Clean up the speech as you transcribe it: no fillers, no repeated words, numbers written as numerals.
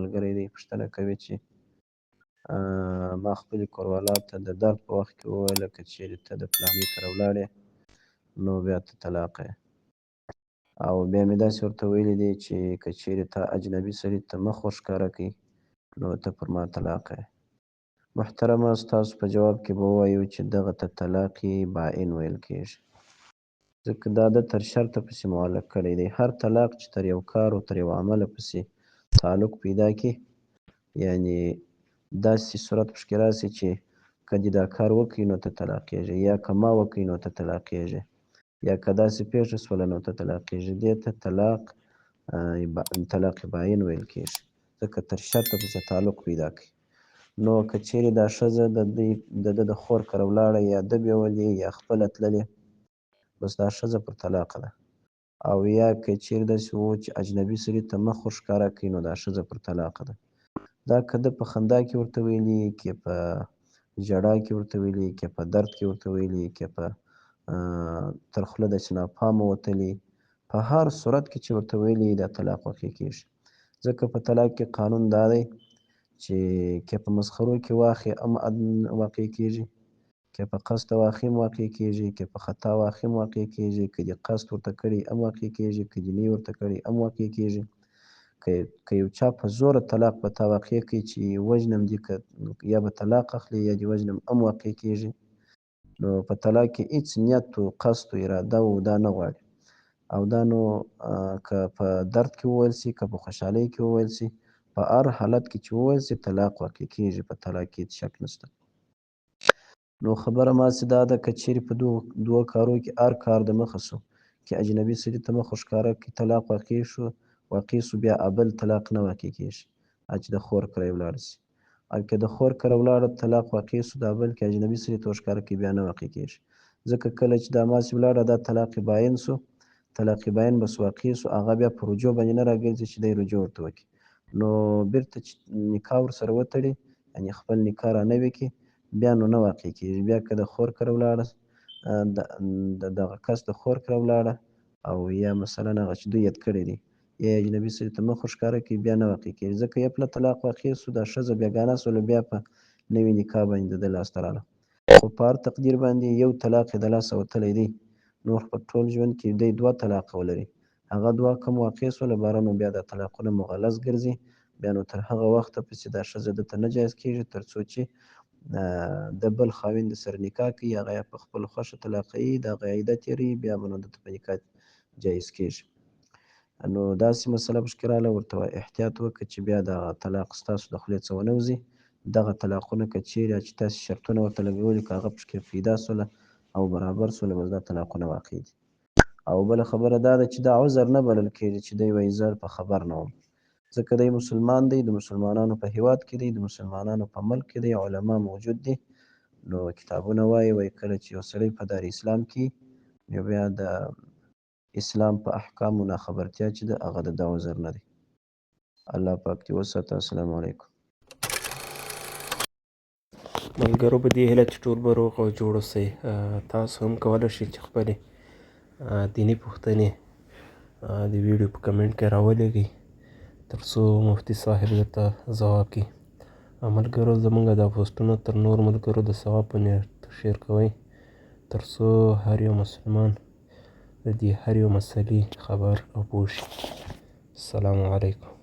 ملګری دی، پوښتنه کوي چې ما خپلې کوروالا ته د درد په وخت کې وویل که چېرې ته د فلاني کره ولاړې نو بیا ته طلاقه یې، او بیا مې داسې ورته ویلي دي چې که چېرې تا اجنبي سړي ته مخ ورښکاره کړي نو ته پر ما طلاقه یې. محترمه، ستاسو په جواب کې به ووایو چې دغه ته طلاق بائن ویل کېږي، ځکه دا د تر شرطه پسې معلق کړی دی. هر طلاق چې تر یو کار او تر یو عمله پسې تعلق پیدا کړي، یعنې داسې صورت پکې راشي چې که دې دا کار وکړي نو ته طلاقېږې، یا که ما وکړي نو ته طلاقېږې، یا که داسې پېښه سوله نو ته طلاقېږې، دې ته طلاق باین ویل کېږي، ځکه تر شرطه پسې تعلق پیدا کوي. نو که چېرې دا ښځه د ده د خور کره ولاړه یا ده بیولې یا خپله تللې، بس دا ښځه پر طلاقه ده. او یا که چېرې داسې وو چې اجنبي سړي ته مخ ورښکاره کړي نو دا ښځه پر طلاقه ده. دا که ده په خندا کې ورته ویلي، که په ژړا کې ورته ویلي، که په درد کې ورته ویلي، که په تر خوله داسې ناپامه وتلي، په هر صورت کې چې ورته ویلي دا طلاق واقع کېږي. ځکه په طلاق کې قانون دا دی چې که په مسخرو کې واخې هم واقع کېږي، که په قصد واخې هم واقع کېږي، که په خطا واخې هم واقع کېږي، که دې قصد ورته کړي هم واقع کېږي، که دې نه ورته کړي هم واقع کېږي. که یو چا په زوره طلاق په تا واقع کوي چې وژنم دې، که یا به طلاق اخلي یا دې وژنم هم واقع کېږي. نو په طلاق کې هیڅ نیت و قصد و اراده و دا نه غواړي. او دا نو که په درد کې وویل سي، که په خوشحالۍ کې وویل سي، په هر حالت کې چې وویل سي طلاق واقع کېږي، په طلاق کې هیڅ شک نشته. نو خبره ما سي دا ده که چېرې په دوو کارو کې هر کار د مخه سو، که اجنبي سړي ته مخ ورښکاره کړي طلاق واقع سو، بیا ابل طلاق نه واقع کېږي چې د خور کره یې ولاړه سي. او که د خور کره ولاړه طلاق واقع سو، د ابل که اجنبي سړي ته ورښکاره کړي بیا نه واقع کېږي. ځکه کله چې دا ماسې ولاړه دا طلاق باین سو، طلاق باین بس واقع سو، هغه بیا په رجوع باندې نه راګرځي چې دی رجوع ورته وکړي. نو بیرته چې نکاح ورسره وتړي، یعنې خپل نکاح را نوې کړي، بیا نو نه واقع کېږي. بیا که د خور کره ولاړه، د دغه کس د خور کره ولاړه، او یا مثلا هغه چې دوی یاد کړی دی یا اجنبي سړي ته مخ ورښکاره کړي، بیا نه واقع کېږي. ځکه یو پله طلاق واقع سو، دا ښځه بېګانه سوله، بیا په نوې نکاح باندې د ده لاسته راغله. خو په هر تقدیر باندې یو طلاق یې د لاسه وتلی دی، نور په ټول ژوند کې دی دوه طلاقه ولري، هغه دوه کم واقع سوله، باره نو بیا دا طلاقونه مغلظ ګرځي. بیا نو تر هغه وخته پسې دا ښځه ده ته نه جایز کېږي تر څو چې د بل خاوند سره نکاح کوي، هغه یا په خپل خوښه طلاقوي، د هغه عده تېروي، بیا به نو ده ته په نکاح جایز کېږي. نو داسې مسله پکې راغله، ورته احتیاط وکړه چې بیا دغه طلاق ستاسو د خولې څخه ونه وځي. دغه طلاقونه که چېرې چې تاسې شرطونه ورته لګولي، که هغه پکې پیدا سوله او برابر سوله، بس دا طلاقونه واقع دي. او بله خبره دا ده چې دا عذر نه بلل کېږي چې دی وایي زه په خبر نه وم، ځکه دی مسلمان دی، د مسلمانانو په هیواد کې دی، د مسلمانانو په ملک کې دی، علما موجود دي. نو کتابونه وایي، وایي کله چې یو سړی په دار اسلام کې نو بیا د اسلام په احکامو ناخبرتیا چې ده هغه د ده عذر نه دی. الله پاک دې وساته. السلام علیکم. ملګرو په دې هیله چې ټول به روغ او جوړ اوسئ. تاسو هم کولی شئ چې خپلې دیني پوښتنې د ویډیو په کمنټ کې راولېږئ تر څو مفتي صاحب درته ځواب کړي. ملګرو زمونږ دا پوسټونه تر نور ملګرو د ثواب په نیت شیر کوئ تر څو هر یو مسلمان د دې هر یو مسلې خبر او پوه شي. السلام علیکم.